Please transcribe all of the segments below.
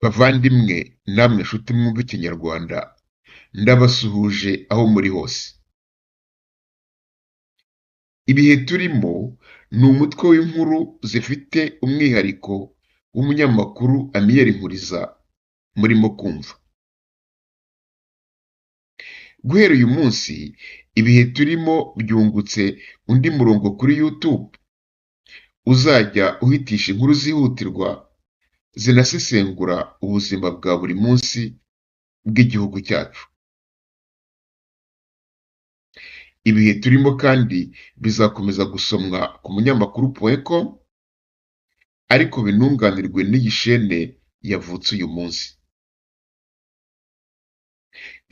Bavandimwe namwe nshuti mwumva Ikinyarwanda, ndabasuhuje aho muri hose. Ibihe turimo ni umutwe w'inkuru zifite umwihariko w'umunyamakuru Amiel Nkuriza murimo kumva. Guhera uyu munsi, ibihe turimo byungutse undi murongo kuri YouTube, uzajya uhitisha inkuru zihutirwa zinasesengura ubuzima bwa buri munsi bw'igihugu cyacu. Ibihe turimo kandi bizakomeza gusomwa ku munyamakuru.com, ariko binunganirwe n'iyi shene yavutse uyu munsi.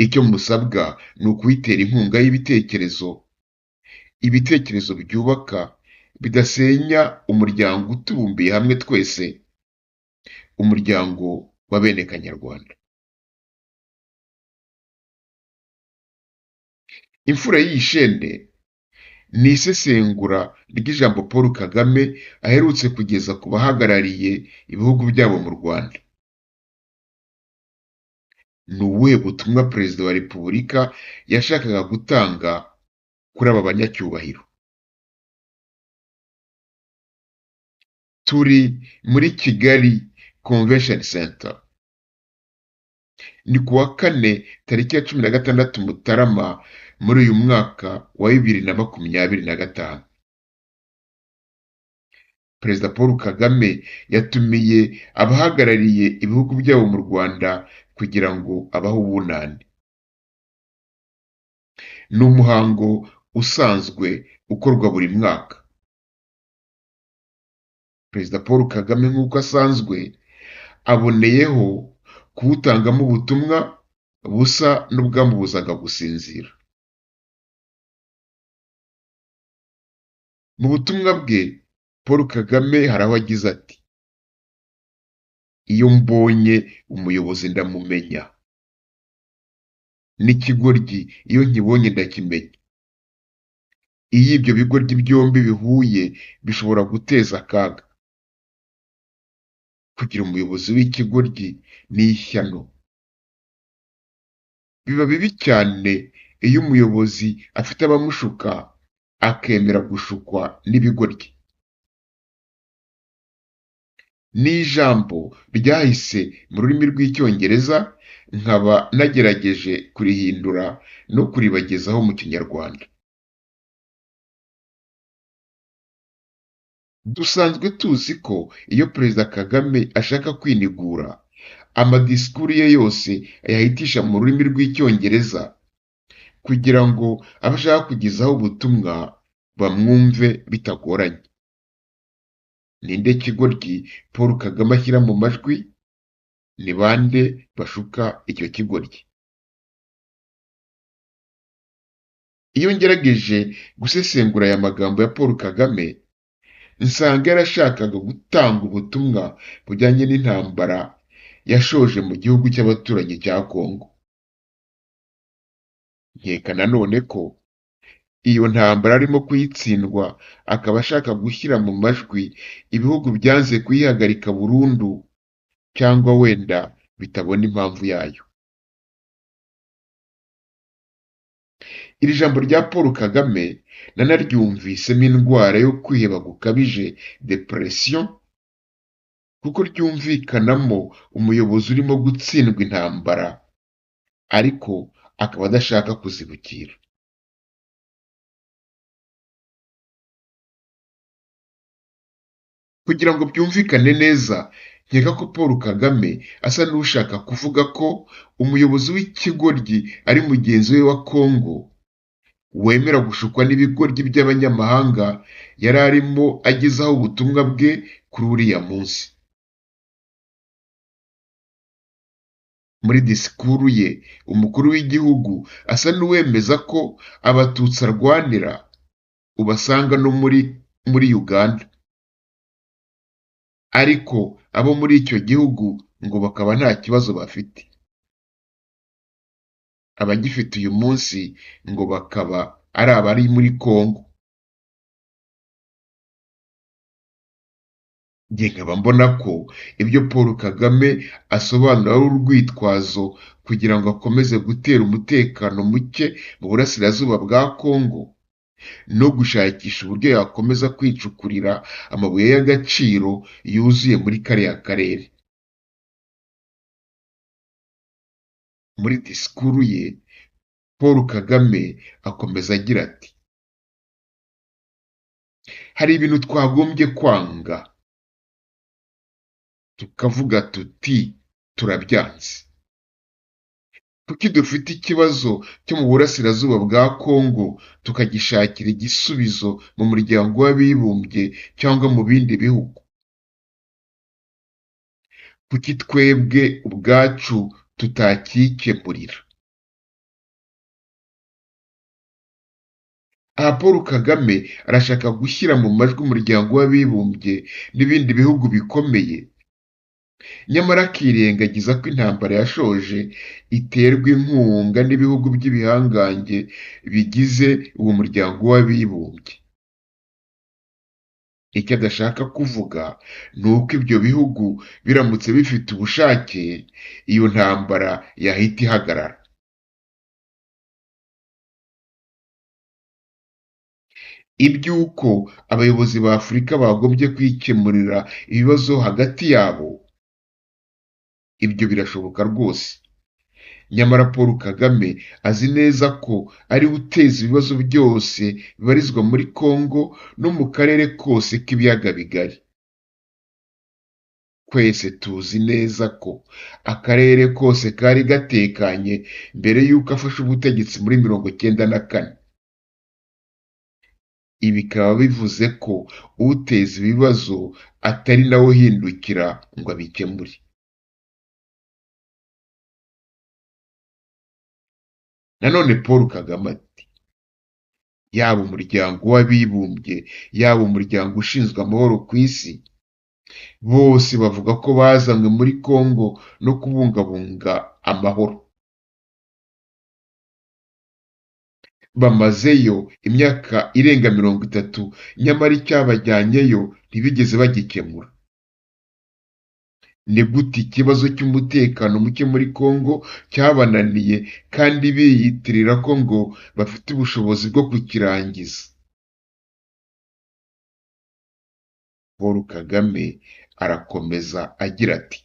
Icyo musabwa ni ukuyitera inkunga y'ibitekerezo, ibitekerezo byubaka bidasenya umuryango utubumbiye hamwe twese, umuryango wa bene Kanyarwanda. Imfura y'iyi shene ni isesengura ry'ijambo Paul Kagame aherutse kugeza ku bahagarariye ibihugu byabo mu Rwanda. Ni ubuhe butumwa Perezida wa Repubulika yashakaga gutanga kuri aba banyacyubahiro? Turi muri Kigali Convention Center. Ni ku wa kane tariki ya 16 Mutarama muri uyu mwaka wa 2025. Perezida Paul Kagame yatumiye abahagarariye ibihugu byabo mu Rwanda kugira ngo abahe ubunani. Ni umuhango usanzwe ukorwa buri mwaka. Perezida Paul Kagame nk'uko asanzwe aboneyeho kuwutangamo ubutumwa busa n'ubwamubuzaga gusinzira. Mu butumwa bwe, Paul Kagame hari aho agize ati: "Iyo mbonye umuyobozi ndamumenya, n'ikigoryi iyo nkibonye ndakimenya. Iyo ibyo bigoryi byombi bihuye bishobora guteza akaga. Kugira umuyobozi w'ikigoryi ni ishyano. Biba bibi cyane iyo umuyobozi afite abamushuka akemera gushukwa n'ibigoryi." Ni ijambo ryahise mu rurimi rw'Icyongereza, nkaba nagerageje kurihindura no kuribagezaho mu Kinyarwanda. Dusanzwe tuzi ko iyo Perezida Kagame ashaka kwinigura, amadisikuru ye yose ayahitisha mu rurimi rw'Icyongereza kugira ngo abo ashaka kugezaho ubutumwa bamwumve bitagoranye. Ninde kigoryi Paul Kagame ashyira mu majwi? Ni bande bashuka icyo kigoryi? Iyo ngerageje gusesengura aya magambo ya Paul Kagame, nsanga yarashakaga gutanga ubutumwa bujyanye n'intambara yashoje mu gihugu cy'abaturanyi cya Congo. Nkeka nanone ko iyo ntambara arimo kuyitsindwa akaba ashaka gushyira mu majwi ibihugu byanze kuyihagarika burundu cyangwa wenda bitabona impamvu yayo. Iri jambo rya Paul Kagame nanaryumvisemo indwara yo kwiheba gukabije depression, kuko ryumvikanamo umuyobozi urimo gutsindwa intambara ariko akaba adashaka kuzibukira. Kugira ngo byumvikane neza, nkeka ko Paul Kagame asa n'ushaka kuvuga ko umuyobozi w'ikigoryi ari mugenzi we wa Congo, wemera gushukwa n'ibigoryi by'abanyamahanga yari arimo agezaho ubutumwa bwe kuri uriya munsi. Muri disikuru ye, umukuru w'igihugu asa n'uwemeza ko Abatutsi arwanira ubasanga no muri Uganda, ariko abo muri icyo gihugu ngo bakaba nta kibazo bafite. Abagifite uyu munsi ngo bakaba ari abari muri Congo. Njye nkaba mbona ko ibyo Paul Kagame asobanura ari urwitwazo kugira ngo akomeze gutera umutekano muke mu burasirazuba bwa Kongo no gushakisha uburyo yakomeza kwicukurira amabuye y'agaciro yuzuye muri kariya karere. Muri disikuru ye, Paul Kagame akomeza agira ati: hari ibintu twagombye kwanga, tukavuga tuti turabyanze. Kuki dufite ikibazo cyo mu burasirazuba bwa Kongo tukagishakira igisubizo mu muryango w'abibumbye cyangwa mu bindi bihugu? Kuki twebwe ubwacu tutakikemurira? Aha Paul Kagame arashaka gushyira mu majwi umuryango w'abibumbye n'ibindi bihugu bikomeye, nyamara akirengagiza ko intambara yashoje iterwa inkunga n'ibihugu by'ibihangange bigize uwo muryango w'abibumbye. Icyo adashaka kuvuga ni uko ibyo bihugu biramutse bifite ubushake, iyo ntambara yahita ihagarara. Iby'uko abayobozi ba Afurika bagombye kwikemurira ibibazo hagati yabo, ibyo birashoboka rwose. Nyamara Paul Kagame azi neza ko ari we uteza ibibazo byose bibarizwa muri Kongo no mu karere kose k'ibiyaga bigari. Twese tuzi neza ko akarere kose kari gatekanye mbere y'uko afashe ubutegetsi muri 94. Ibi bikaba bivuze ko uteza ibibazo atari nawe uhindukira ngo abikemure. Nanone Paul Kagame ati: yaba umuryango w'abibumbye, yaba umuryango ushinzwe amahoro ku isi, bose bavuga ko bazanywe muri Kongo no kubungabunga amahoro. Bamazeyo imyaka irenga 30, nyamara icyabajyanyeyo ntibigeze bagikemura. Ni gute ikibazo cy'umutekano muke muri Kongo cyabananiye kandi biyitirira ko ngo bafite ubushobozi bwo kukirangiza? Paul Kagame arakomeza agira ati: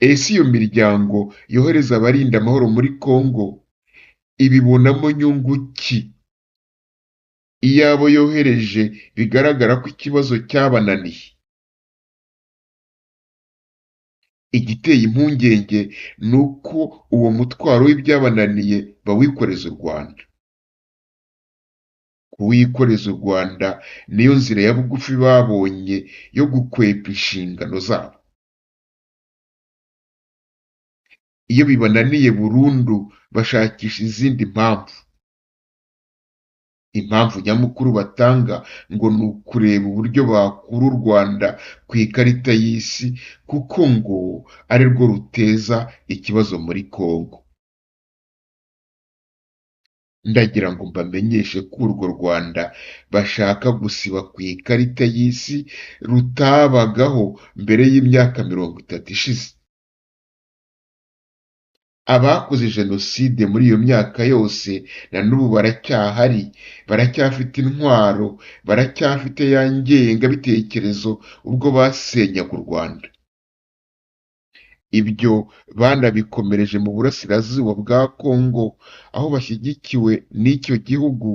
ese iyo miryango yohereza abarinda amahoro muri Kongo ibibonamo nyungu ki? Iyo abo yohereje bigaragara ko ikibazo cyabananiye. Igiteye impungenge ni uko uwo mutwaro w'ibyabananiye bawikoreza u Rwanda. Kuwikoreza u Rwanda niyo nzira ya bugufi babonye yo gukwepa inshingano zabo. Iyo bibananiye burundu bashakisha izindi mpamvu. Impamvu nyamukuru batanga ngo ni ukureba uburyo bakura u Rwanda ku ikarita y'isi kuko ngo ari rwo ruteza ikibazo muri Kongo. Ndagira ngo mbamenyeshe ko urwo Rwanda bashaka gusiba ku ikarita y'isi rutabagaho mbere y'imyaka 30 ishize. Abakoze jenoside muri iyo myaka yose na n'ubu baracyahari, baracyafite intwaro, baracyafite ya ngengabitekerezo ubwo basenyaga u Rwanda. Ibyo banabikomereje mu burasirazuba bwa Kongo, aho bashyigikiwe n'icyo gihugu,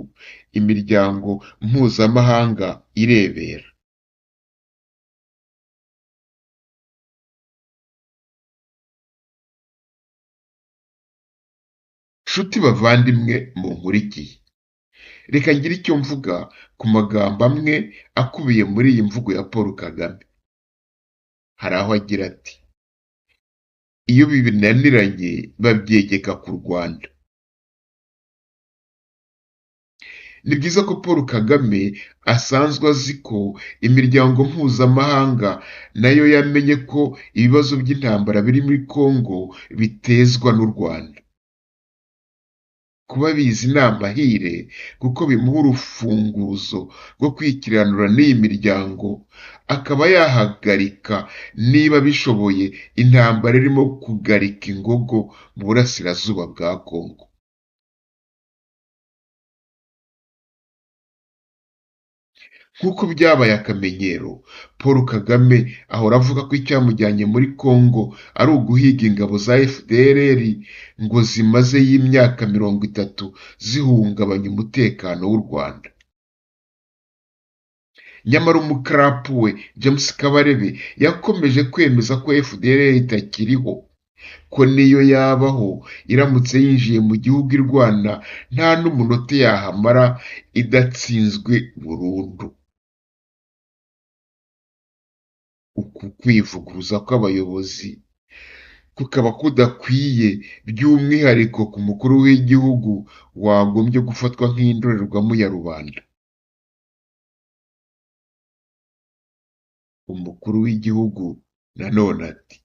imiryango mpuzamahanga irebera. Nshuti bavandimwe munkurikiye, reka ngire icyo mvuga ku magambo amwe akubiye muri iyi mvugo ya Paul Kagame. Hari aho agira ati: iyo binaniranye babyegeka ku Rwanda. Ni byiza ko Paul Kagame asanzwe azi ko imiryango mpuzamahanga nayo yamenye ko ibibazo by'intambara biri muri Kongo bitezwa n'u Rwanda. Kuba abizi ni amahire kuko bimuha urufunguzo rwo kwikiranura n'iyi miryango, akaba yahagarika niba abishoboye intambara irimo kugarika ingogo mu burasirazuba bwa Kongo. Nk'uko byabaye akamenyero, Paul Kagame ahora avuga ko icyamujyanye muri Kongo ari uguhiga ingabo za FDLR ngo zimazeyo imyaka 30 zihungabanya umutekano w'u Rwanda. Nyamara umukarapu we James Kabarebe yakomeje kwemeza ko FDLR itakiriho, ko niyo yabaho iramutse yinjiye mu gihugu irwana nta n'umunota yahamara idatsinzwe burundu. Uku kwivuguruza kw'abayobozi kukaba kudakwiye by'umwihariko ku mukuru w'igihugu wagombye gufatwa nk'indorerwamo ya rubanda. Umukuru w'igihugu nanone ati: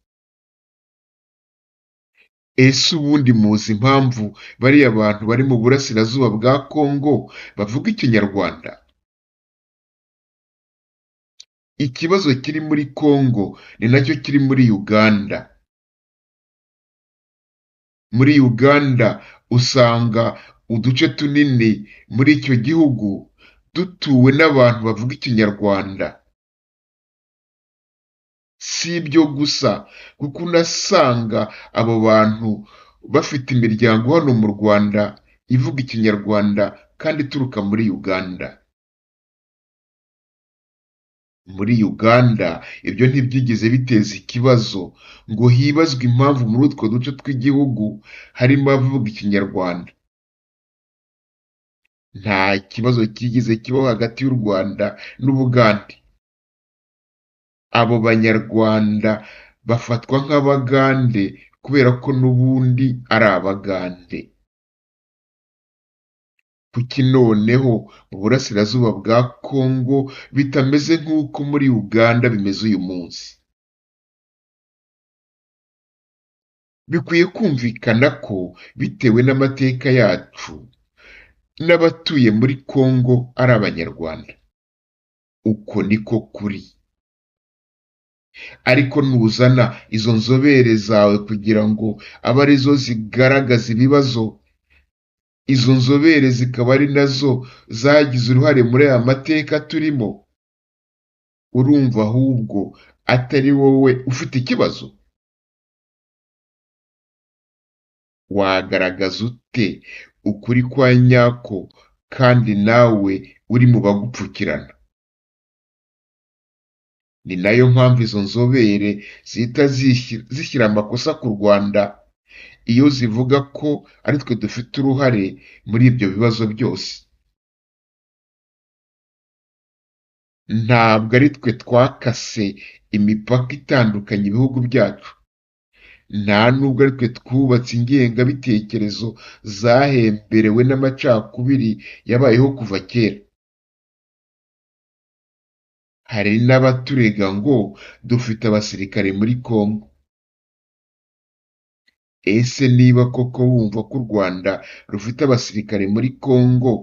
ese ubundi muzi impamvu bariya bantu bari mu burasirazuba bwa Kongo bavuga Ikinyarwanda? Ikibazo kiri muri Kongo ni nacyo kiri muri Uganda. Muri Uganda usanga uduce tunini muri icyo gihugu dutuwe n'abantu bavuga Ikinyarwanda. Si ibyo gusa kuko unasanga abo bantu bafite imiryango hano mu Rwanda ivuga Ikinyarwanda kandi ituruka muri Uganda. Muri Uganda ibyo ntibyigeze biteza ikibazo ngo hibazwe impamvu muri utwo duce tw'igihugu harimo abavuga Ikinyarwanda. Nta kibazo cyigeze kibaho hagati y'u Rwanda n'Ubugande. Abo Banyarwanda bafatwa nk'Abagande kubera ko n'ubundi ari Abagande. Kuki noneho mu burasirazuba bwa Kongo bitameze nk'uko muri Uganda bimeze uyu munsi? Bikwiye kumvikana ko bitewe n'amateka yacu n'abatuye muri Kongo ari Abanyarwanda. Uko niko kuri. Ariko nuzana izo nzobere zawe kugira ngo abe arizo zigaragaza ibibazo, izo nzobere zikaba ari nazo zagize uruhare muri aya mateka turimo, urumva ahubwo atari wowe ufite ikibazo? Wagaragaza ute ukuri kwa nyako kandi nawe uri mu bagupfukirana? Ni nayo mpamvu izo nzobere zihita zishyira amakosa ku Rwanda iyo zivuga ko ari twe dufite uruhare muri ibyo bibazo byose. Ntabwo ari twe twakase imipaka itandukanya ibihugu byacu, nta nubwo ari twe twubatse ingengabitekerezo zahemberewe n'amacakubiri yabayeho kuva kera. Hari n'abaturega ngo dufite abasirikare muri Kongo. Ese niba koko wumva ko u Rwanda rufite abasirikare muri Kongo,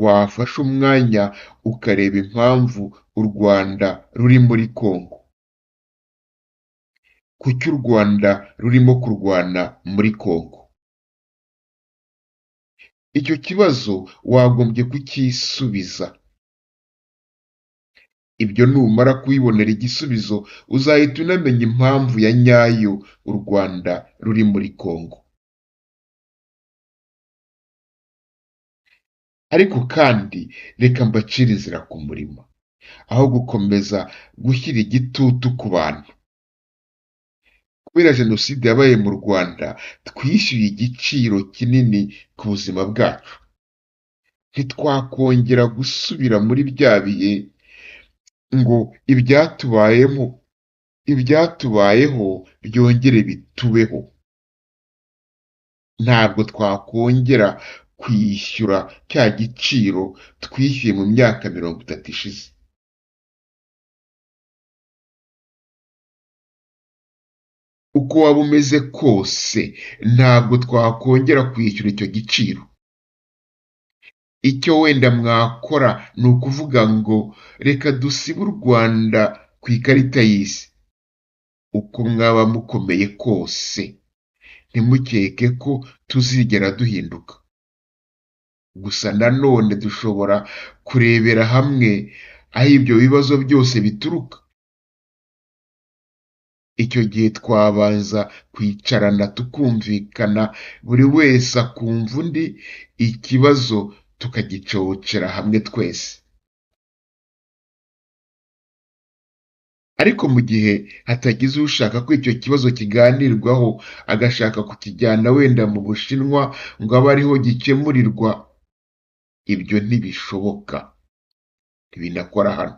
wafashe umwanya ukareba impamvu u Rwanda ruri muri Kongo? Kuki u Rwanda rurimo kurwana muri Kongo? Icyo kibazo wagombye kucyisubiza. Ibyo numara kubibonera igisubizo uzahita unamenya impamvu ya nyayo u Rwanda ruri muri Kongo. Ariko kandi reka mbacire inzira ku murima, aho gukomeza gushyira igitutu ku bantu. Kubera Jenoside yabaye mu Rwanda, twishyuye igiciro kinini ku buzima bwacu. Ntitwakongera gusubira muri bya bihe ngo ibyatubayeho byongere bitubeho. Ntabwo twakongera kwishyura cya giciro twishyuye mu myaka 30 ishize. Uko waba umeze kose ntabwo twakongera kwishyura icyo giciro. Icyo wenda mwakora ni ukuvuga ngo reka dusibe u Rwanda ku ikarita y'isi. Uko mwaba mukomeye kose ntimukeke ko tuzigera duhinduka. Gusa nanone dushobora kurebera hamwe aho ibyo bibazo byose bituruka. Icyo gihe twabanza kwicarana tukumvikana, buri wese akumva undi, ikibazo tukagicocera hamwe twese. Ariko mu gihe hatagize ushaka ko icyo kibazo kiganirwaho, agashaka kukijyana wenda mu Bushinwa ngo abe ariho gikemurirwa, ibyo ntibishoboka, ntibinakora hano.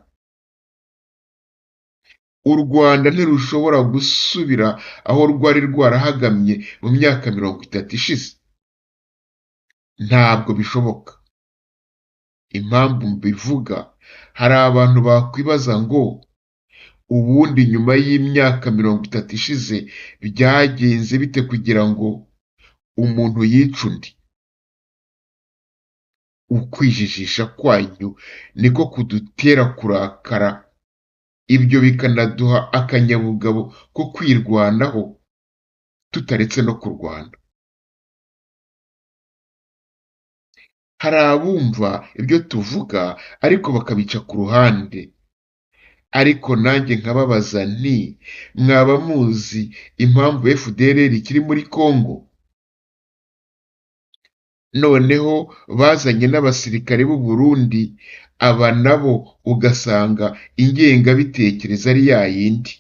U Rwanda ntirushobora gusubira aho rwari rwarahagamye mu myaka 30 ishize. Ntabwo bishoboka. Impamvu mbivuga, hari abantu bakwibaza ngo ubundi nyuma y'imyaka 30 ishize byagenze bite kugira ngo umuntu yice undi? Ukwijijisha kwanyu niko kudutera kurakara, ibyo bikanaduha akanyabugabo ko kwirwanaho tutaretse no kurwana. Hari abumva ibyo tuvuga ariko bakabica ku ruhande. Ariko nanjye nkababaza nti mwaba muzi impamvu FDLR ikiri muri Congo? Noneho bazanye n'abasirikare b'u Burundi, aba nabo ugasanga ingengabitekerezo ari ya yindi.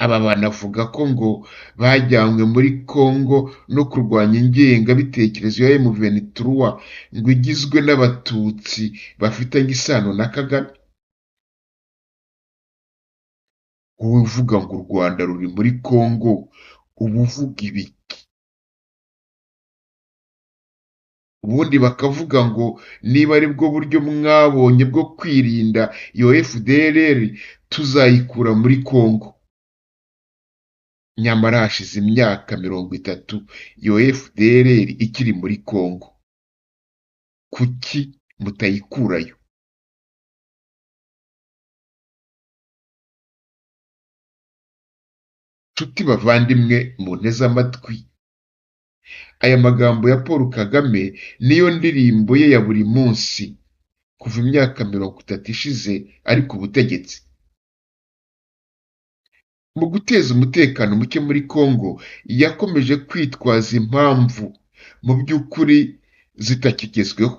Aba banavuga ko ngo bajyanywe muri Congo no kurwanya ingengabitekerezo ya M23 ngo igizwe n'Abatutsi bafitanye isano na Kagame. Wowe uvuga ngo u Rwanda ruri muri Congo, uba uvuga ibiki? Ubundi bakavuga ngo niba ari bwo buryo mwabonye bwo kwirinda iyo FDLR tuzayikura muri Congo. Nyamara hashize imyaka 30 iyo FDLR ikiri muri Congo. Kuki mutayikurayo? Nshuti bavandimwe munteze amatwi, aya magambo ya Paul Kagame niyo ndirimbo ye ya buri munsi kuva imyaka 30 ishize ari ku butegetsi. Mu guteza umutekano muke muri Congo yakomeje kwitwaza impamvu mu by'ukuri zitakigezweho.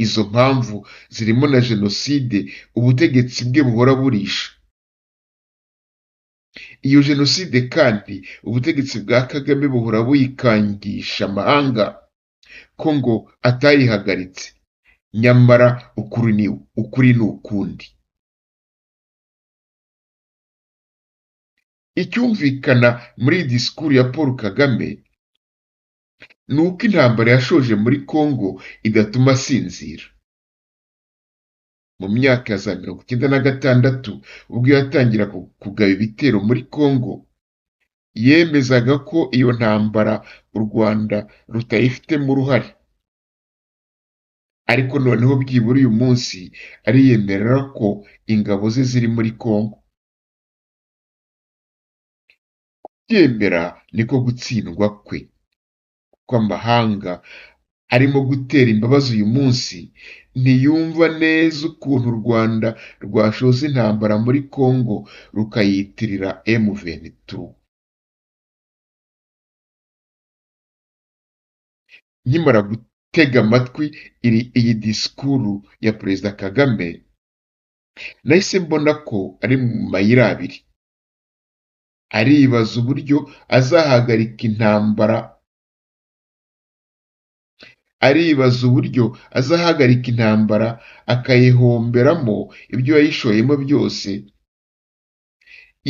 Izo mpamvu zirimo na jenoside ubutegetsi bwe buhora burisha. Iyo jenoside kandi ubutegetsi bwa Kagame buhora buyikangisha amahanga ko ngo atayihagaritse, nyamara ukuri ni ukundi. Icyumvikana muri iyi disikuru ya Paul Kagame ni uko intambara yashoje muri Congo idatuma asinzira. Mu myaka ya za 96 ubwo yatangira kugaba ibitero muri Congo, yemezaga ko iyo ntambara u Rwanda rutayifitemo uruhare. Ariko noneho byibura uyu munsi ariyemerera ko ingabo ze ziri muri Congo. Kubyemera niko gutsindwa kwe, kuko amahanga arimo gutera imbabazi uyu munsi ntiyumva neza ukuntu u Rwanda rwashoza intambara muri Congo rukayitirira M23. Nkimara gutega amatwi iyi disikuru ya Perezida Kagame, nahise mbona ko ari mu mayira abiri. Aribaza uburyo azahagarika intambara, akayihomberamo ibyo yayishoyemo byose,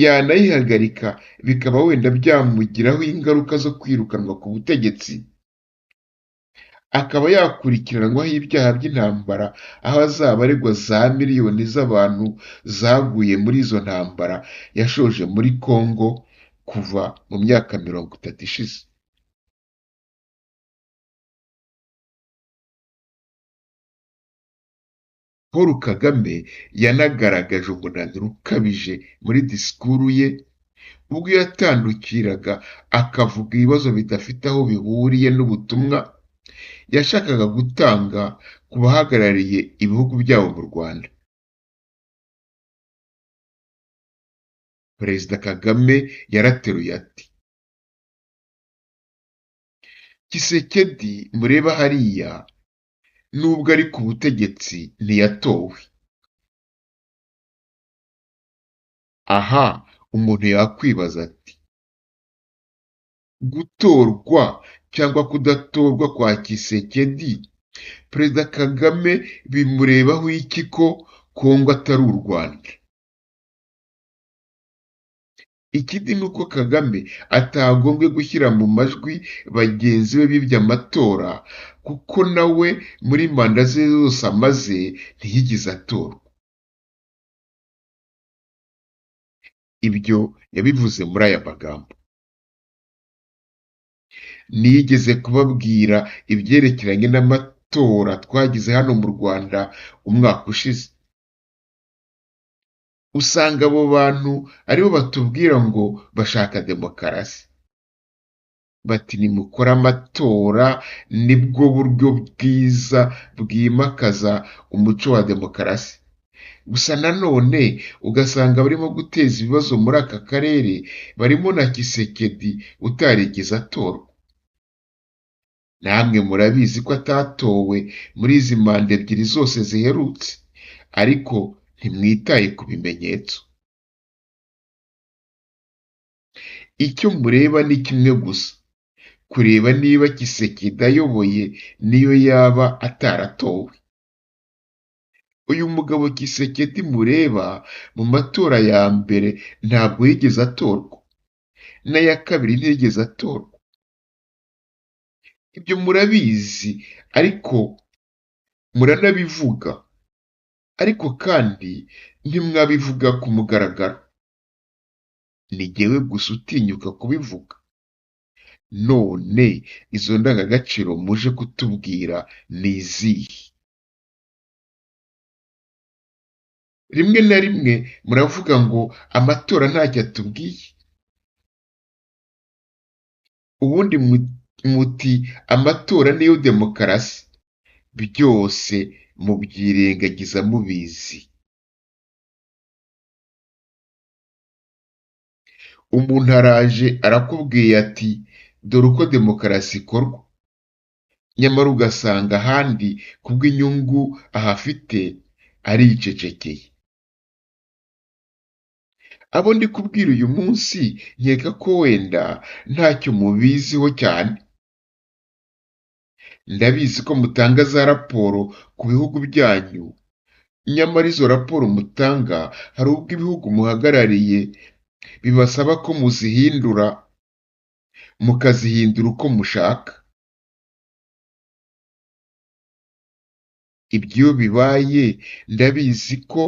yanayihagarika bikaba wenda byamugiraho ingaruka zo kwirukanwa ku butegetsi. akaba yakurikiranwaho ibyaha by'intambara, aho azaba aregwa za miliyoni z'abantu zaguye muri izo ntambara yashoje muri Congo kuva mu myaka 30 ishize. Paul Kagame yanagaragaje umunaniro ukabije muri disikuru ye, ubwo yatandukiraga akavuga ibibazo bidafite aho bihuriye n'ubutumwa yashakaga gutanga ku bahagarariye ibihugu byabo mu Rwanda. Perezida Kagame yarateruye ati: Tshisekedi mureba hariya, nubwo ari ku butegetsi ntiyatowe. Aha umuntu yakwibaza ati: gutorwa cyangwa kudatorwa kwa Tshisekedi, Perezida Kagame bimurebaho iki ko Kongo atari u Rwanda? Ikindi ni uko Kagame atagombye gushyira mu majwi bagenzi be bibye amatora, kuko nawe muri manda ze zose amaze ntiyigeze atorwa. Ibyo yabivuze muri aya magambo: nigeze kubabwira ibyerekeranye n'amatora twagize hano mu Rwanda umwaka ushize. Usanga abo bantu aribo batubwira ngo bashaka demokarasi, bati nimukore amatora nibwo buryo bwiza bwimakaza umuco wa demokarasi. Gusa nanone ugasanga barimo guteza ibibazo muri aka karere, barimo na Tshisekedi utarigeze atorwa. Namwe murabizi ko atatowe muri izi manda ebyiri zose ziherutse, ariko ntimwitaye ku bimenyetso. Icyo mureba ni kimwe gusa, kureba niba Tshisekedi ayoboye niyo yaba ataratowe. Uyu mugabo Tshisekedi mureba mu matora ya mbere ntabwo yigeze atorwa, n'aya kabiri ntiyigeze atorwa. Ibyo murabizi ariko muranabivuga, ariko kandi ntimwabivuga ku mugaragaro. Ni jyewe gusa utinyuka kubivuga. None izo ndangagaciro muje kutubwira ni izihe? Rimwe na rimwe muravuga ngo amatora ntacyo atubwiye, ubundi muti amatora niyo demokarasi. Byose mubyirengagiza mubizi. Umuntu araje arakubwiye ati dore uko demokarasi ikorwa, nyamara ugasanga ahandi kubw'inyungu ahafite aricecekeye. Abo ndi kubwira uyu munsi nkeka ko wenda ntacyo mubiziho cyane. Ndabizi ko mutanga za raporo ku bihugu byanyu, nyamara izo raporo mutanga hari ubwo ibihugu muhagarariye bibasaba ko muzihindura, mukazihindura uko mushaka. Ibyo iyo bibaye ndabizi ko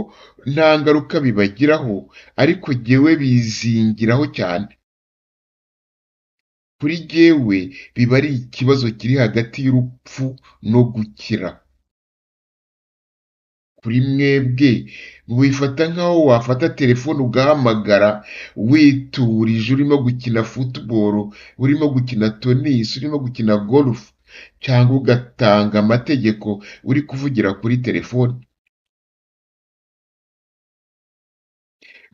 nta ngaruka bibagiraho, ariko jyewe bizingiraho cyane. Kuri jyewe biba ari ikibazo kiri hagati y'urupfu no gukira. Kuri mwebwe mubifata nk'aho wafata telefone ugahamagara witurije urimo gukina football, urimo gukina tennis, urimo gukina golf, cyangwa ugatanga amategeko uri kuvugira kuri telefone.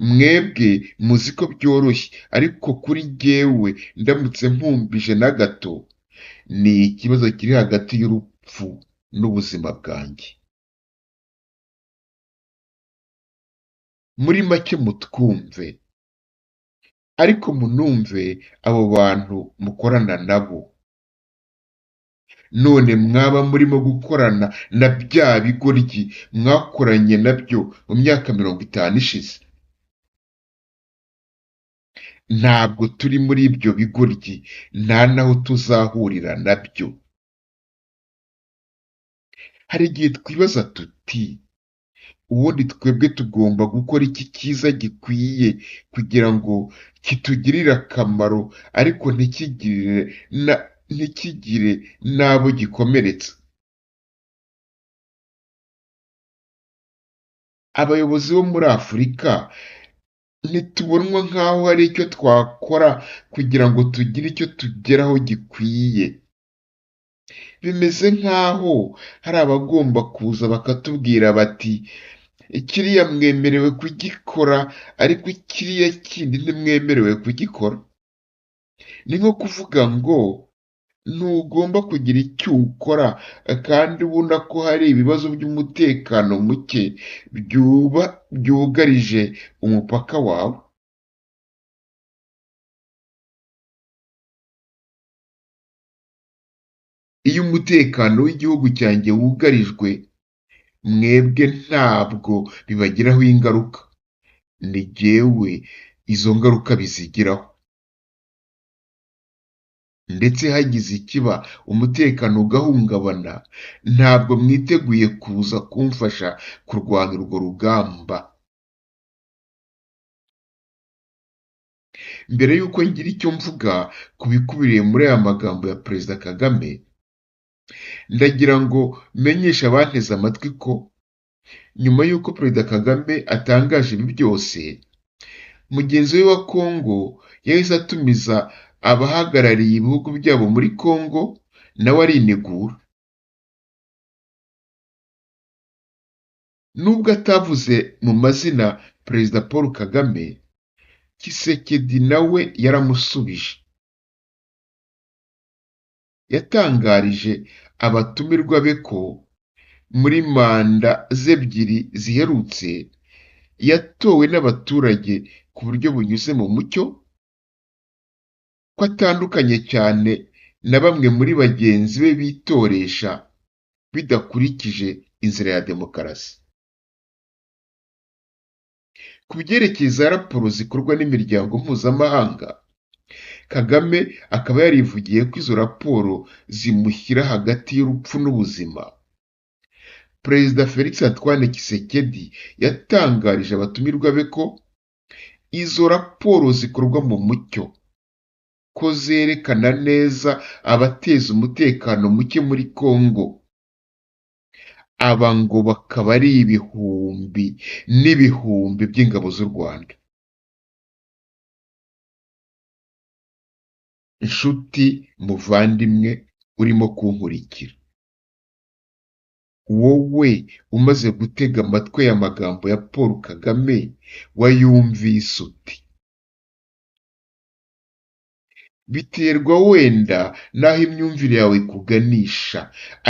Mwebwe muzi ko byoroshye, ariko kuri jyewe ndamutse mpumbije na gato, ni ikibazo kiri hagati y'urupfu n'ubuzima bwanjye. Muri make mutwumve, ariko munumve abo bantu mukorana nabo. None mwaba murimo gukorana na bya bigoryi mwakoranye nabyo mu myaka 50 ishize. Ntabwo turi muri ibyo bigoryi, nta naho tuzahurira nabyo. Hari igihe twibaza tuti ubundi twebwe tugomba gukora iki cyiza gikwiye kugira ngo kitugirire akamaro ariko ntikigire n'abo gikomeretsa. Abayobozi bo muri Afurika ntitubonwa nk'aho hari icyo twakora kugira ngo tugire icyo tugeraho gikwiye. Bimeze nk'aho hari abagomba kuza bakatubwira bati kiriya mwemerewe kugikora ariko kiriya kindi ntimwemerewe kugikora. Ni nko kuvuga ngo ntugomba kugira icyo ukora kandi ubona ko hari ibibazo by'umutekano muke byugarije umupaka wawe. Iyo umutekano w'igihugu cyanjye wugarijwe, mwebwe ntabwo bibagiraho ingaruka, ni jyewe izo ngaruka bizigiraho. Ndetse hagize ikiba umutekano ugahungabana, ntabwo mwiteguye kuza kumfasha kurwana urwo rugamba. Mbere y'uko ngira icyo mvuga ku bikubiye muri aya magambo ya Perezida Kagame, ndagira ngo menyeshe abanteze amatwi ko nyuma y'uko Perezida Kagame atangaje ibi byose, mugenzi we wa Congo yahise atumiza abahagarariye ibihugu byabo muri Congo, nawe arinegura. Nubwo atavuze mu mazina Perezida Paul Kagame, Tshisekedi nawe yaramusubije. Yatangarije abatumirwa be ko muri manda ze ebyiri ziherutse yatowe n'abaturage ku buryo bunyuze mu mucyo, ko atandukanye cyane na bamwe muri bagenzi be bitoresha bidakurikije inzira ya demokarasi. Ku byerekeye za raporo zikorwa n'imiryango mpuzamahanga, Kagame akaba yarivugiye ko izo raporo zimushyira hagati y'urupfu n'ubuzima. Perezida Felix Antoine Tshisekedi yatangarije abatumirwa be ko izo raporo zikorwa mu mucyo, ko zerekana neza abateza umutekano muke muri Congo. Aba ngo bakaba ari ibihumbi n'ibihumbi by'ingabo z'u Rwanda. Nshuti muvandimwe urimo kunkurikira, wowe umaze gutega amatwi aya magambo ya Paul Kagame wayumvise uti? Biterwa wenda n'aho imyumvire yawe ikuganisha,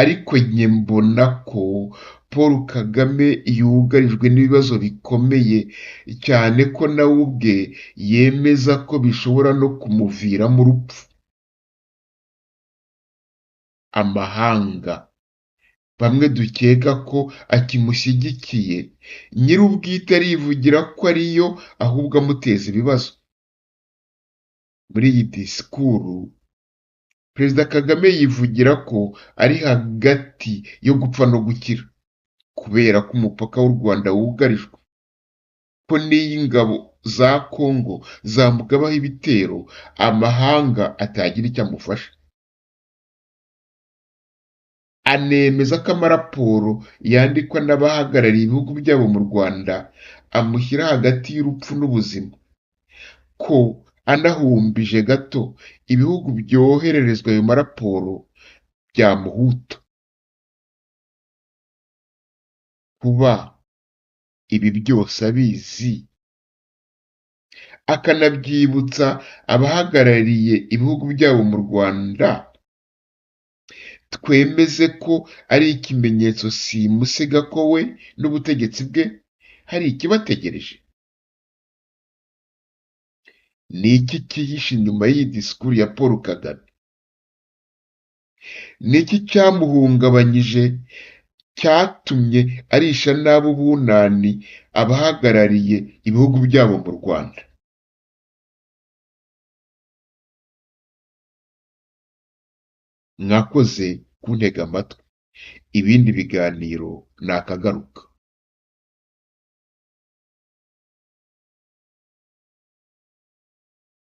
ariko njye mbona ko Paul Kagame yugarijwe n'ibibazo bikomeye cyane ko nawe ubwe yemeza ko bishobora no kumuviramo urupfu. Amahanga bamwe dukeka ko akimushyigikiye, nyir'ubwite arivugira ko ariyo ahubwo amuteza ibibazo. Muri iyi disikuru, Perezida Kagame yivugira ko ari hagati yo gupfa no gukira, kubera ko umupaka w'u Rwanda wugarijwe, ko n'iyo ingabo za Congo zamugabaho ibitero, amahanga atagira icyo amufasha. Anemeza ko amaraporo yandikwa n'abahagarariye ibihugu byabo mu Rwanda amushyira hagati y'urupfu n'ubuzima, ko anahumbije gato ibihugu byohererezwa ayo maraporo byamuhuta. Kuba ibi byose abizi, akanabyibutsa abahagarariye ibihugu byabo mu Rwanda, twemeze ko ari ikimenyetso simusiga ko we n'ubutegetsi bwe hari ikibategereje. Ni iki cyihishe inyuma y'iyi disikuru ya Paul Kagame? Ni iki cyamuhungabanyije cyatumye arisha nabi ubunani abahagarariye ibihugu byabo mu Rwanda? Mwakoze kuntega amatwi. Ibindi biganiro ni akagaruka.